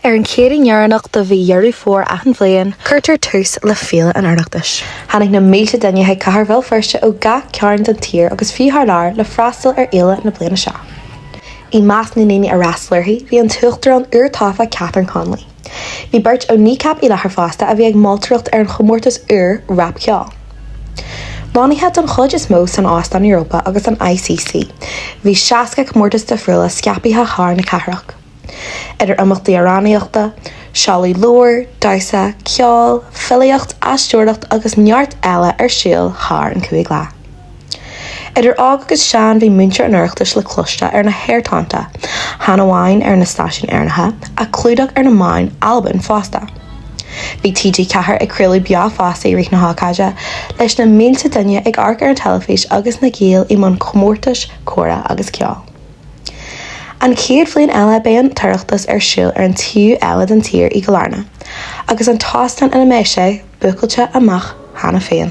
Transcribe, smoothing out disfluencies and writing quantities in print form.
Ar an Chéadaoin dheireanach de mhí Dheireadh Fómhair achan bhliain, cuirtear tús le Féile an Oireachtais. Tháinig na mílte duine chuig cathair Bhéal Feirste ó gach cearn den tír agus fiú thar lear le freastal ar fhéile na bliana seo. I measc na ndaoine a fhreastail uirthi bhí an tUachtarán úr-tofa Catherine Connolly. Bhí beirt ó Kneecap i láthair fosta a bhí ag moltóireacht ar an chomórtas úr rapcheoil. Lonnaithe don chuid is mó san Óstán Europa agus an ICC, bhí 60 comórtas difriúla scaipthe thar na cathrach. Idir imeachtaí amhránaíochta, seoladh leabhar, damhsa, ceol, filíocht, aisteoireacht agus neart eile ar siúl thar an chúig lá. Idir óg agus sean bhí muintir an Oireachtais le cloisteáil ar na haerthonnta, chan amháin ar na stáisiúin Éireannacha, ach clúdach ar na meáin Albain fosta. Bhí TG4 ag craoladh beo fosta i rith na hócáide, leis na mílte duine ag amharc ar an teilifís agus na Gaeil i mbun comórtais comhrá agus ceoil. An chéad bhliain eile beidh an tOireachtas ar siúl ar an taobh eile den tír i gCill Airne, agus an t-óstán ina mbeidh sé, bookáilte amach cheana féin.